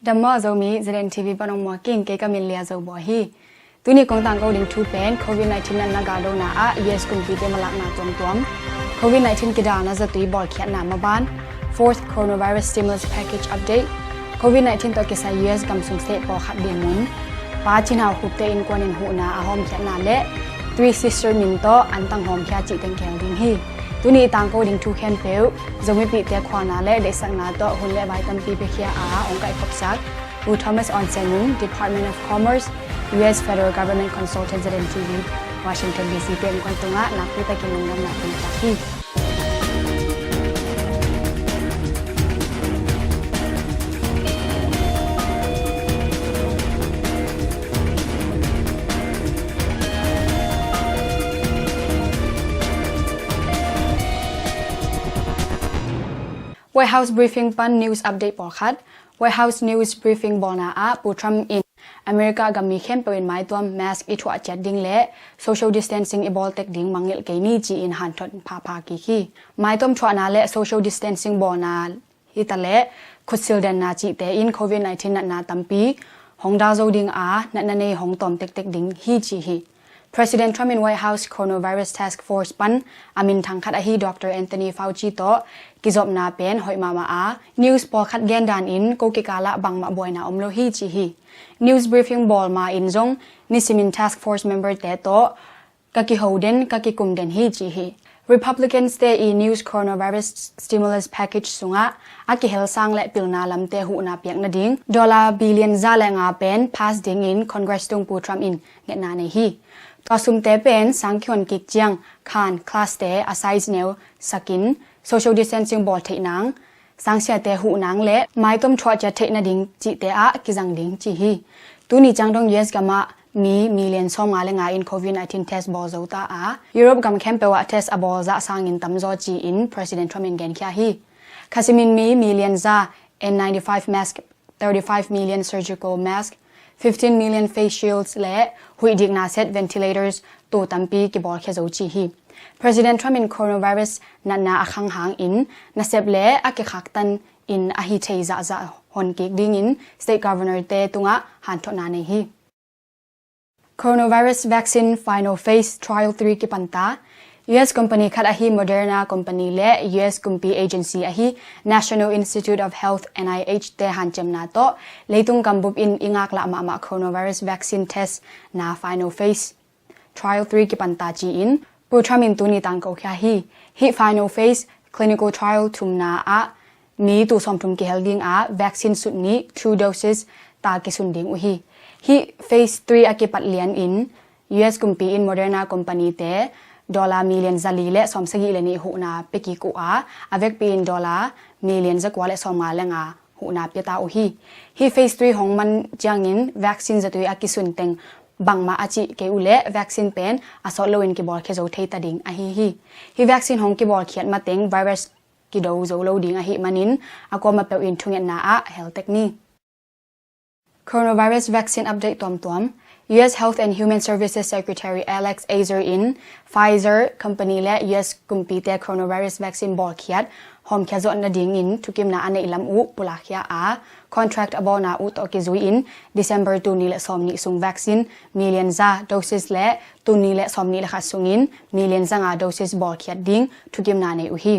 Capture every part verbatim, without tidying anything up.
Dam maw Zomi, Z N T V pan ong muak ing, kei ka min Lia Zo Bawi hi. Tuni kong tangko ding thu pen COVID nineteen natna galdona ah U S kumpite malakna tuamtuam, COVID nineteen kidalna zatui bawlkhiatna maban, fourth coronavirus stimulus package update, COVID nineteen tawh kisai U S gam sung state pawlkhat ding mun, Pa Cin Hau Khup te innkuan in huhna a hawmkhiatna le Three Sister min tawh antang hawmkhia cih teng kihel ding hi. Tuni i tangko ding thu khempeuh Zomipihte khualna le deihsakna tawh hun le vai tampi piakhia a ong kaihkhopsak Pu Thomas Onsenung, Department of Commerce, U S Federal Government Consultant, Z N T V, Washington D C te innkuan tungah nakpi takin lungdamna kong pia hi. White House briefing pan news update pawlkhat. White House news briefing bawlna ah Pu Trump in America gam mi khempeuh in maituam mask i thuah ciat ding le social distancing i bawl tek ding mangngilh kei ni ci-in hanthot phapha kik hi. Maituam thuahna le social distancing bawlna hi ta le khutsil denna cihte in COVID nineteen natna tampi hong dal zo ding a, natna nei hong tawm tektek ding hi ci hi. President Trump in White House Coronavirus Task Force pan a minthang khat ahi Doctor Anthony Fauci tawh kizopna pen hoih mahmah a, news pawlkhat gen dan in ko kikal ah bangmah buaina om lo hi ci hi. News briefing bawl ma in zong nisimin task force member te tawh ka kiho den, ka kikum den hi ci hi. Republicans te i news coronavirus stimulus package sungah a kihel sang le pilna lamte huhna piak nading dollar billion za le nga pen pass dingin Congress tung Pu Trump in ngetna nei hi. Tua sumte pen sang kihon kik ciang khan class te a size neu sakin social distancing bawl theih nang, sangsiate huh nang le maituam thuah ciat theih nading cihte ah kizang ding ci hi. Tuni ciang dong U S gam ah mi million sawmnga le nga in COVID nineteen test bawl zo ta a, Europe gam khempeuh ah test a bawl zah sangin tamzaw ci-in President Trump in genkhia hi. Khasimin mi million za N ninety-five mask, thirty-five million surgical mask, fifteen million face shields le huih dikna set ventilators tu tampi kibawlkhia zo ci hi. President Trump in coronavirus natna a khang hangin nasep le a kikhaktan in a hi thei zahzah hon kik dingin state governor te tungah hanthotna nei hi. Coronavirus vaccine final phase trial three kipanta. U S company khat ahi Moderna company le U S kumpi agency ahi National Institute of Health, N I H te hanciamna tawh leitung gambup in i ngaklah mahmah coronavirus vaccine test na final phase trial three kipanta ci-in Pu Trump in tuni tangko khia hi. Hih final phase clinical trial thumna ah mi tul sawmthum kihel ding a, vaccine sut nih, two doses, ta kisun ding uh hi. Hih phase three a kipat lian in U S kumpi in Moderna company te dollar million zali le sawmsagih le nih huhna pia kik uh a, a vekpi in dollar million zakua le sawmnga le nga huhna pia ta uh hi. Hih phase three hong man ciangin vaccine zatui a kisun teng bangmah a cih kei uh le vaccine pen a sawt loin kibawlkhia zo thei ta ding ahi hi. Hih vaccine hong kibawlkhiat mateng virus kido zo lo ding ahih manin a kuamah peuh in thungetna ah hel tek ni. Coronavirus vaccine update tuamtuam. U S Health and Human Services Secretary Alex Azar in Pfizer company le U S kumpite coronavirus vaccine bawlkhiat hawmkhia zawh nadingin thukimna a neih lam uh pulakkhia a, contract a bawlna uh tawh kizui in December tul nih le sawmnih sung vaccine million za doses le tul nih le sawmnih le khat sungin million za nga doses bawlkhiat ding thukimna nei uh hi.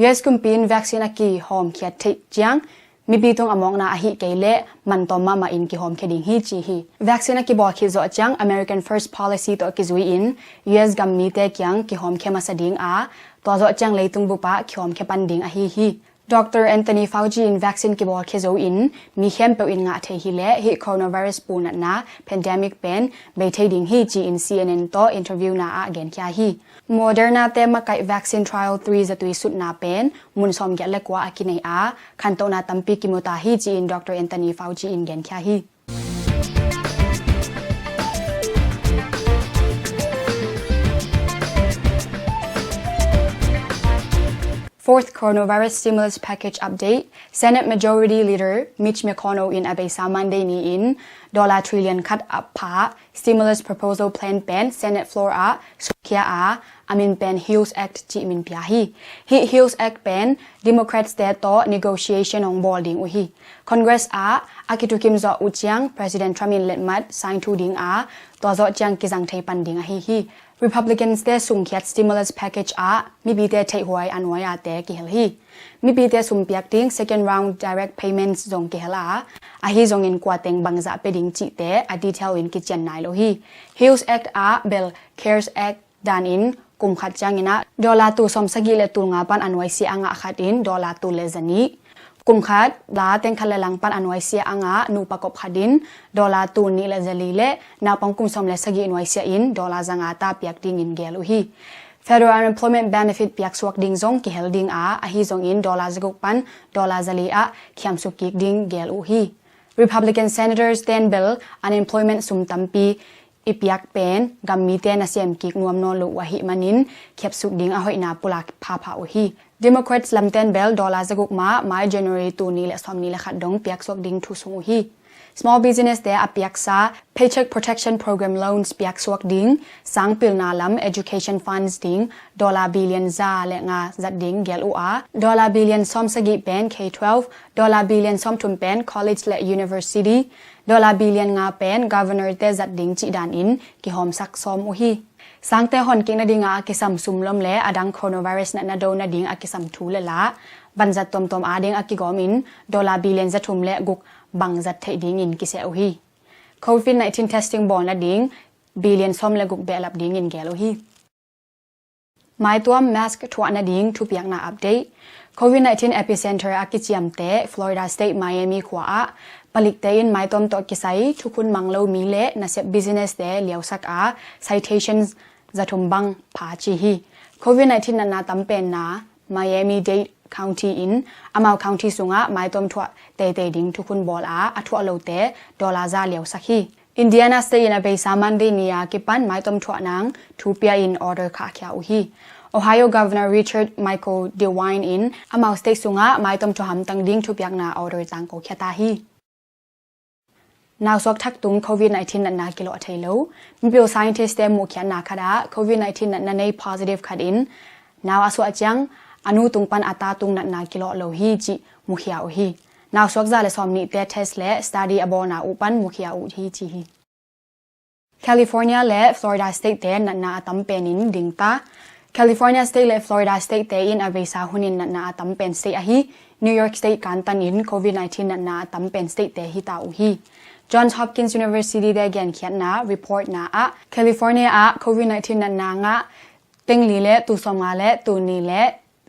U S kumpi in vaccine a kihawmkhiat theih ciang mipi tung a mawkna ahih kei leh man tawm mahmah in kihawmkhia ding hi ci hi. Vaccine a kibawl khit zawh ciang American First Policy tawh kizui in U S gam mite kiang kihawmkhia masa ding a, tua zawh ciang leitung bup ah kihawmkhia pan ding ahi hi. Doctor Anthony Fauci in vaccine kibawlkhia zo in mi khempeuh in ngah thei hi leh hih coronavirus punatna pandemic pen bei thei ding hi ci-in C N N tawh interview na ah genkhia hi. Moderna te makaih vaccine trial three zatui sutna pen mun sawmgiat le kua a kinei a, khantohna tampi kimu ta hi ci-in Doctor Anthony Fauci in genkhia hi. Fourth coronavirus stimulus package update. Senate Majority Leader Mitch McConnell in a beisa Monday ni-in dollar trillion khat a pha stimulus proposal plan pen Senate floor ah sukkhia a, a min pen HEALS Act cih min pia hi. Hih HEALS Act pen Democrats te tawh negotiation hong bawl ding uh hi. Congress ah a kithukim zawh uh ciang President Trump in letmat sign thu ding a, tua zawh ciang kizang thei pan ding ahi hi. Republicans te sumkhiat stimulus package ah mipite theihhuai a nuai a te kihel hi. Mipite sum piak ding second round direct payments zong kihel a, ahi zongin kua teng bangzah pia ding cihte a detail in kician nai lo hi. HEALS Act ah bel CARES Act dan in kum khat ciangin ah dollar tul sawm sagih le tul nga pan a nuaisiah a ngah khat in dollar tul le zanih, kum khat la teng khat le lang pan a nuaisiah a ngah nupa kop khat in dollar tul nih le zali le naupang kum sawm le sagih nuaisiah in dollar za nga ta piak dingin gel uh hi. Federal unemployment benefit piaksuak ding zong kihel ding a, ahi zongin dollar za guk pan dollar zali ah khiamsuk kik ding gel uh hi. Republican senators ten bel unemployment sum tampi i piak pen gam mite nasem kik nuam nawn lo uh ahih manin khiapsuk ding a hoihna pulak phapha uh hi. Democrats lamten bel dollar za guk mah mai January tul nih le sawm nih le khat dong piaksuak ding thu sung uh hi. Small business te a piaksa Paycheck Protection Program loans piaksuak ding, sang pilna lam education funds ding dollar billion za le nga zat ding gel uh a, dollar billion sawm sagih pen K twelve, dollar billion sawm thum pen college le university, dollar billion nga pen governor te zat ding cih dan in kihawmsak sawm uh hi. Sangte honkik nading a kisam sumlom le adang coronavirus natna do nading a kisam thu le la vanzat tuamtuam ading a kigawm in dollar billion za thum le guk bang zat theih dingin kiseh uh hi. COVID nineteen testing bawl nading billion sawm le guk behlap dingin gel uh hi. Maituam mask thuah nading thupiakna update. COVID nineteen epicenter a kiciamte Florida State Miami khua ah palikte in maituam tawh kisai thukhun mang lo mi le nasep business te liausak a, citations za thum bang pha ci hi. COVID nineteen natna tampenna Miami-Dade County in amau county sungah maituam thuah teitei ding thukhun bawl a, a thuah lote dollar za liausak hi. Indiana State in a beisa Monday ni a kipan maituam thuah nang thu pia in order khahkhia uh hi. Ohio Governor Richard Michael DeWine in amau state sungah maituam thuah hamtang ding thupiakna order tangko khia ta hi. Nausuak thak tung COVID nineteen natna kilawh thei lo. Mipil scientist te muhkhiatna khat ah COVID nineteen natna nei positive khat in nau a suah ciang a nu tung pan a ta tung natna kilawh lo hi cih mukhia uh hi. Nausuak za le sawm nihte test le study a bawlna uh pan mukhia uh hi ci hi. California le Florida State te natna a tam pen in ding ta. California State le Florida State te in a veisa hunin natna a tam pen state ahi New York State kantan in COVID nineteen natna a tam pen state te hi ta uh hi. Johns Hopkins University te genkhiatna report na ah California ah COVID nineteen natna ngah teng li le tul sawm nga le tul ni le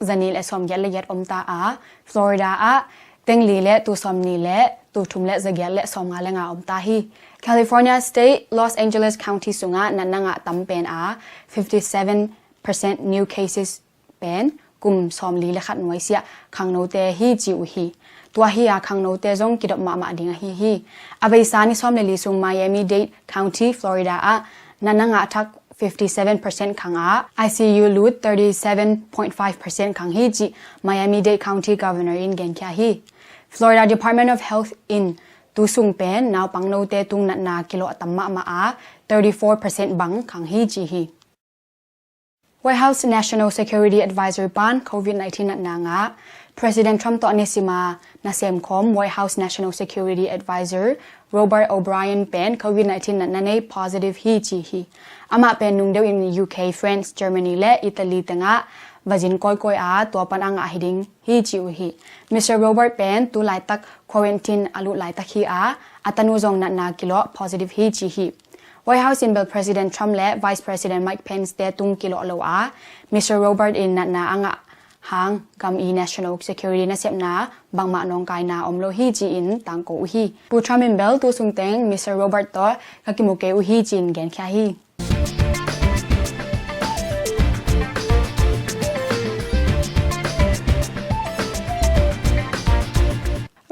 za ni le sawm giat le giat om ta a, Florida ah teng li le tul sawm ni le tul thum le za giat le sawm nga le nga om ta hi. California State Los Angeles County sungah natna ngah tam pen a, fifty seven percent new cases pen kum sawm li le khat nuaisiah khangnote hi ci uh hi. Tua hi a khangnote zong kidop mahmah ding ahi hi. A veisa ni sawm le li sung Miami-Dade County, Florida ah natna ngah thak fifty seven percent khang a, I C U lut thirty seven point five percent khang hi cih Miami-Dade County Governor in genkhia hi. Florida Department of Health in tu sung pen naupang note tung natna kilawh tam mahmah a, thirty four percent bang khang hi ci hi. White House National Security Advisor pan COVID nineteen natna ngah. President Trump tawh nisima nasem khawm White House National Security Advisor Robert O'Brien pen COVID nineteen natna nei positive hi ci hi. Amah pen nungdeuh in U K, France, Germany le Italy tengah va zin kawikawi a, tua pan a ngah hi ding hi ci uh hi. Mister Robert pen tu laitak quarantine a lut laitak hi a, a tanu zong natna kilawh positive hi ci hi. White House in bel President Trump le Vice President Mike Pence te tung kilawh lo a, Mister Robert in natna a ngah hang gam i national security nasepna bangmah nawngkaina om lo hi ci-in tangko uh hi. Pu Trump in bel tu sungteng Mister Robert tawh ka kimu kei uh hi ci-in genkhia hi.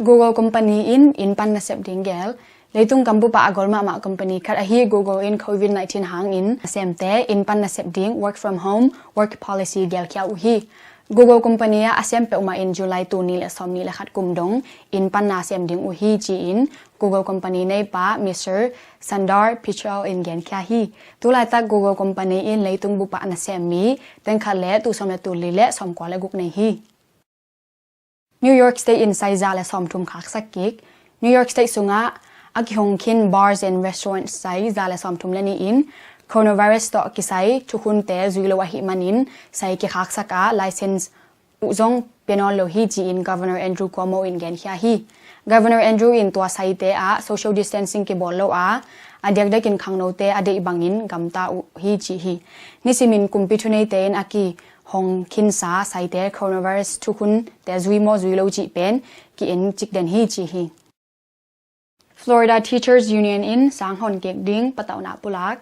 Google company in inn pan nasep ding gel. Leitung gambup ah a gol mahmah company khat ahi Google in COVID nineteen hangin nasemte inn pan nasep ding work from home work policy gelkhia uh hi. Google company ah a sem peuhmah in July tul nih le sawmnih le khat kum dong in pan na sem ding uh hi ci-in Google company neipa Mister Sundar Pichai in genkhia hi. Tulaitak Google company in leitung bup ah na sem mi teng khat le tul sawm le tul li le sawmkua le guk nei hi. New York State in sai za le sawmthum khaksak kik. New York State sungah a kihong khin bars and restaurants sai za le sawmthum le nih in coronavirus tawh kisai thukhunte zui lo ahih manin sai kikhaksak a license uh zong pia nawn lo hi ci-in Governor Andrew Cuomo in genkhia hi. Governor Andrew in tua saite ah social distancing kibawl lo a, a diakdiakin khangnote a deih bangin gamta uh hi ci hi. Nisimin kumpi thuneite in a kihong khinsa saite coronavirus thukhunte zui maw zui lo cih pen ki-en cikden hi ci hi. Florida Teachers Union in sang hon kik ding patauhna pulak.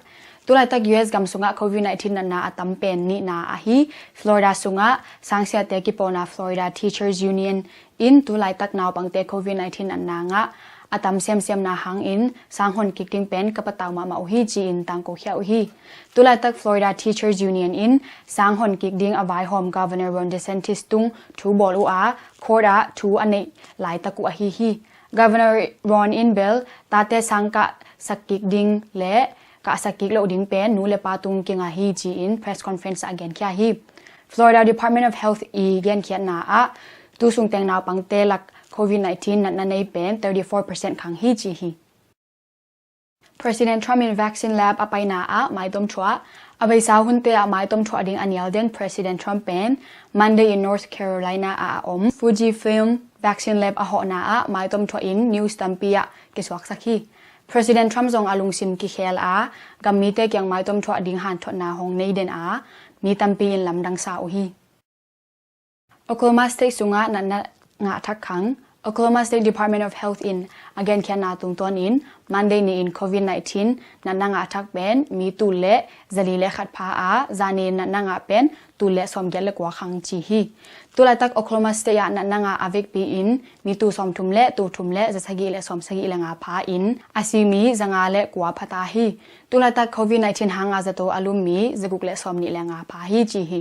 Tulaitak U S gam sungah covid nineteen natna a tam pen nihna ahi Florida sungah sangsiate kipawlna Florida Teachers Union in tulaitak naupangte covid nineteen natna ngah a tam semsemna hangin sang hon kik ding pen ka patau mahmah uh hi ci-in tangkokhia uh hi. Tulaitak Florida Teachers Union in sang hon kik ding a vaihawm Governor Ron DeSantis tung thu bawl uh a, court ah thu a neih laitak uh ahi hi. Governor Ron in bel tate sang kahsak kik ding le kahsak kik loh ding pen nu le pa tung kinga hi ci-in press conference ah genkhia hi. Florida Department of Health i genkhiatna ah tu sungteng naupangte lak covid nineteen natna nei pen thirty four percent khang hi ci hi. President Trump in vaccine lab a paina ah maitom thuah. A beisa hunte ah maitom thuah ding a nial den President Trump pen Monday in North Carolina ah a om Fujifilm vaccine lab a hawhna ah maitom thuah in news tampi ah kisuaksak hi. President Trump zong a lungsim kikhel a, gammite kiang maitom thuah ding hanthotna hong nei den a, mi tampi in lamdang sa uh hi. Oklahoma State sungah natna ngah thak khang. Oklahoma State Department of Health in a genkhiatna tungtawnin Monday ni-in covid nineteen natna ngah thak pen mi tul le zali le khat pha a, zani natna ngah pen tul le sawmgiat le kua khang ci hi. Tulaitak Oklahoma State ah natna ngah a vekpi in mi tul sawmthum le tul thum le zasagih le sawmsagih le nga pha in a si mi zanga le kua pha ta hi. Tulaitak covid nineteen hanga zato a lum mi zaguk le sawmnih le nga pha hi ci hi.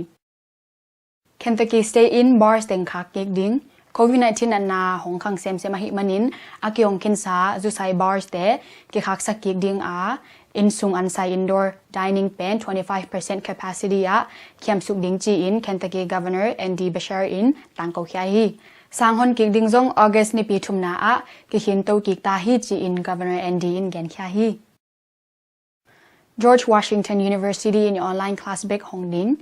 Kentucky State in bars teng khak kik ding. Covid nineteen natna hong khang semsem ahih manin a kihong khinsa zusai bars te kikhaksak kik ding a, innsung ansai indoor dining pen twenty five percent capacity ah khiamsuk ding ci-in Kentucky Governor Andy Beshear in tangkokhia hi. Sang hon kik ding zong August nipi thumna ah kikhinto kik ta hi ci-in Governor Andy in genkhia hi. George Washington University in online class bek hong ding.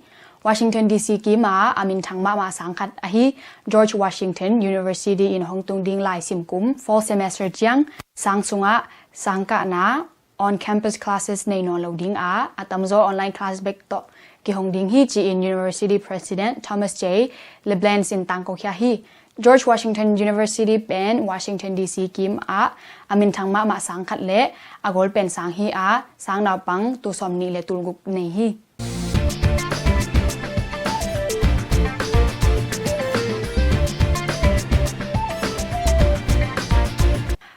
Washington D C kim ah a minthang mahmah sang khat ahi George Washington University in hong tung ding laisim kum fall semester ciang sang sungah sang kahna on campus classes nei nawn lo ding a, a tamzaw online class bek tawh kihong ding hi ci-in University President Thomas J. LeBlanc in tangkokhia hi. George Washington University pen Washington D C kim ah a minthang mahmah sang khat le a gol pen sang hi a, sang naupang tul sawmnih le tul guk nei hi.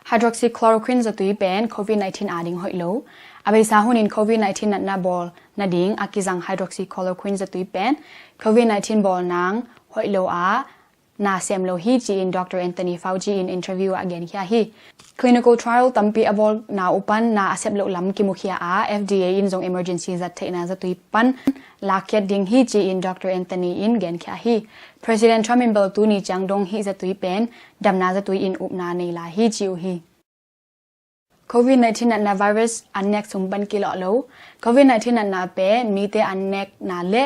Hydroxychloroquine zatui pen covid nineteen ading hoih lo. A beisa hunin covid nineteen natna bawl nading a kizang hydroxychloroquine zatui pen covid nineteen bawl nang hoih lo a, na sem lo hi ci-in Doctor Anthony Fauci in interview ah genkhia hi. Clinical trial tampi a bawlna uh pan na a sep loh lam kimukhia a, F D A in zong emergency zat theihna zatui pan lakkhiat ding hi ci-in Doctor Anthony in genkhia hi. President Trump in bel tuni ciang dong hih zatui pen damna zatui in upna nei lai hi ci uh hi. Covid nineteen natna virus an nek sung pan kilawh lo. Covid nineteen natna pen mite an nekna le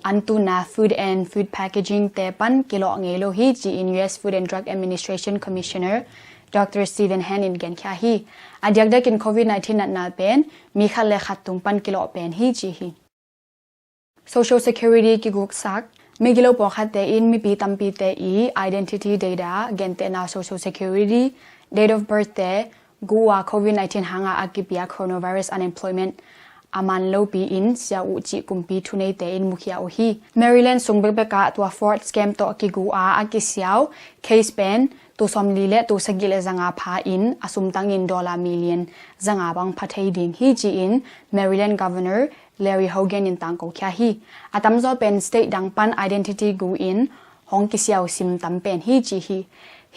an tuna food and food packaging te pan kilawh ngei lo hi ci-in U S Food and Drug Administration Commissioner Doctor Stephen Hahn in genkhia hi. A diakdiakin covid nineteen natna pen mi khat le khat tung pan kilawh pen hi ci hi. Social Security kiguksak. Migilo pawlkhatte in mipi tampite i identity data, gentehna Social Security, date of birth te, gu a covid nineteen hanga a kipia coronavirus unemployment a man lopi in sia uh cih kumpi thuneite in mukhia uh hi. Maryland sung bekbek ah tua fraud scam tawh kigu a a kisiau case pen tul sawmli le tul sagih le zanga pha in a sumtang in dollar million zanga bang pha thei ding hi ci-in Maryland Governor Larry Hogan in tangko khia hi. A tamzaw pen state dang pan identity gu in hong kisiau sim tam pen hi ci hi.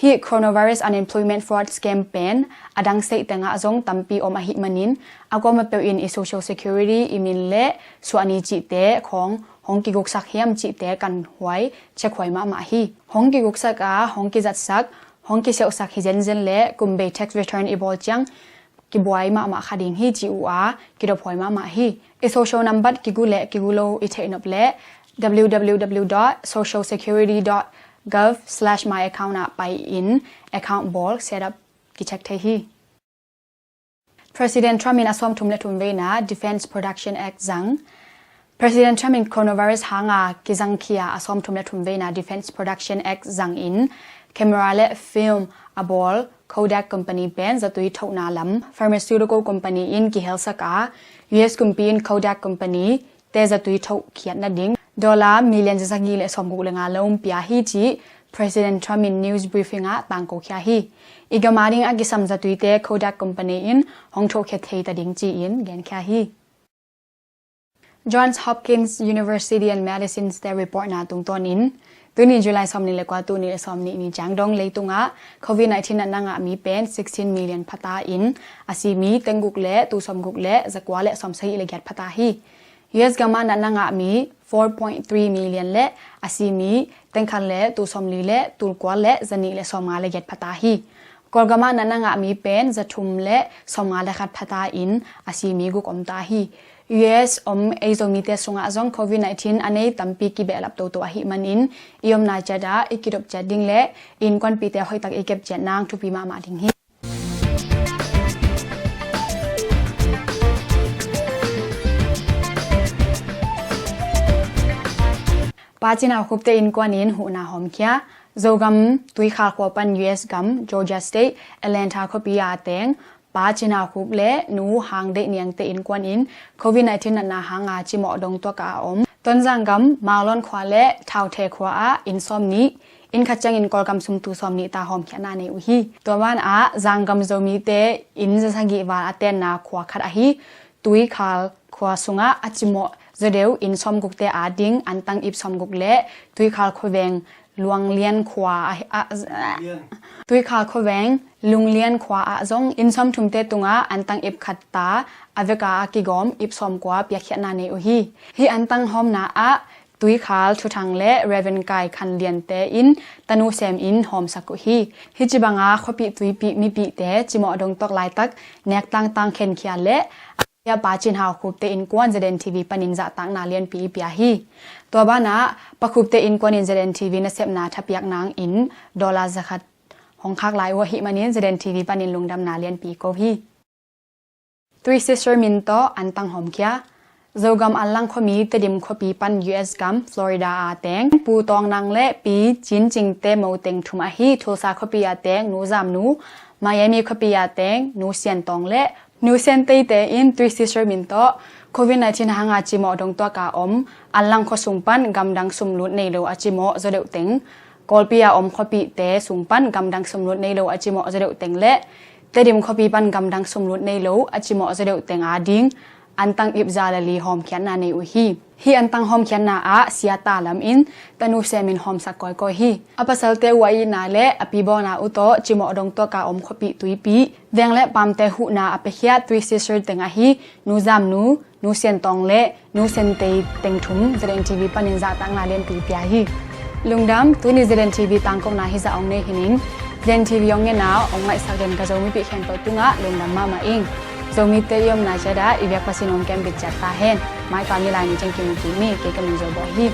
Hih coronavirus unemployment fraud scam pen a dang state tengah zong tampi om ahih manin a kuama peuh in i social security, i min le suahni cihte khawng hong kiguksak hiam cihte kan huai, check huai mahmah hi. Hong kiguksak a hong kizatsak, hong kisiauhsak hi zenzen le kum bei tax return i bawl ciang kibuai mahmah kha ding hi ci uh a, kidop huai mahmah hi. I social nambat kigu le kigu lo i theihnop le w w w dot social security dot gov slash my account ah pai in account bawl, set up, kicheck thei hi. President Trump in a sawmthum le thum veina Defense Production Act zang. President Trump in coronavirus hanga kizangkhia a sawmthum le thum veina Defense Production Act zangin camera le film a bawl Kodak Company pen zatui thohna lam pharmaceutical company in kihelsak a, U S kumpi in Kodak Company te zatui thoh khiat nading dollar million zasagih le sawmguk le nga loan pia hi ci President Trump in news briefing ah tangko khia hi. I gam a ding a kisam zatuite Kodak Company in hong thohkhia thei ta ding ci-in genkhia hi. Johns Hopkins University and Medicine te report na tungtawnin tuni July sawmnih le kua, tuni le sawmnih ni ciang dong leitungah covid nineteen natna ngah mi pen sixteen million phata in a si mi teng guk le tul sawmguk le zakua le sawmsagih le giat phata hi. U S gamah natna ngah mi four point three million le a si mi teng khat le tul sawmli le tul kua le zanih le sawmnga le giat phata hi. Kawlgamah natna ngah mi pen zathum le sawmnga le khat phata in a si mi guk om ta hi. U S om ei Zomite sungah zong covid nineteen a nei tampi kibehlap toto ahih manin i omna ciatah i kidop ciat ding le i innkuanpihte hoihtak i kep ciat nang thupi mahmah ding hi. Pa Cin Hau Khup te innkuan in huhna hawmkhia. Zogam Tuikhal khua pan U S gam Georgia State Atlanta khuapi a teng Pa Cin Hau Khup le Nu Hang Deih Niang te innkuan in covid nineteen natna hanga cimawh dong tuak a om Tonzang gam Maulon khua le Thauthe khua ah inn sawmnih, inn khat ciangin Kawlgam sum tul sawmnih ta hawmkhiatna nei uh hi. Tua banah Zanggam Zomite inn zasagih val a tenna khua khat ahi Tuikhal khua sungah a cimawh zaw deuh inn sawmgukte ading antang ip sawmguk le Tuikhal khuaveng Luanglian khua ah, ah, Tuikhal khuaveng Lunglian khua ah zong inn sawmthumte tungah antang ip khat ta a veka a kigawm ip sawmkua piakkhiatna nei uh hi. Hih antang hawmna ah Tuikhal Thuthang le Reverend Kai Khan Lian te in tanu sem in hawmsak uh hi. Hih ci banga khuapih tuipih mipihte cimawh dong tuak laitak nek tangtang khenkhia le a Pa Cin Hau Khup te innkuan Z N T V panin zahtakna lianpi i pia hi. Tua banah Pa Khup te innkuan in Z N T V nasepna thapiak nangin dollar zakhat hong khak lai uh ahih manin Z N T V panin lungdamna lianpi ko hi. Three Sister min tawh antang hawmkhia. Zogam Anlang khuami Tedim khuapi pan U S gam Florida a teng Pu Tawng Nang le Pi Cin Cing te mo teng thum ahi Tulsa khuapi a teng Nu Zam Nu, Miami khuapi a teng Nu Sian Tawng le Nu Sian Tei te in Three Sister min tawh covid nineteen hanga cimawh dong tuak a om Anlang khua sung pan gamdang sumlut nei lo a cimawh zaw deuh teng, Kawlpi a om khuapihte sung pan gamdang sumlut nei lo a cimawh zaw deuh teng le Tedim khuapi pan gamdang sumlut nei lo a cimawh zaw deuh teng ading antang ip za le li hawmkhiatna nei uh hi. Hih antang hawmkhiatna ah sia ta lam in tanu sem in hawmsak kawikawi hi. A pasalte uh a itna le a pibawlna uh tawh cimawh dong tuak a om khuapih tuipih veng le paamte huhna a piakhiat Three Sister teng ahi Nu Zam Nu, Nu Sian Tawng le Nu Sian Tei teng thum Z N T V panin zahtakna lianpi pia hi. Lungdam, tuni Z N T V tangkona hizah hong nei hi ning. Z N T V hong ngen a hong ngaihsak den ka Zomipih khempeuh tungah lungdam mahmah ing. Zomite i omna ciatah i biak Pasian hong kembit ciat ta hen. Mai ka mi lai ni ciang kimu kik ni, kei ka min Zo Bawh hi.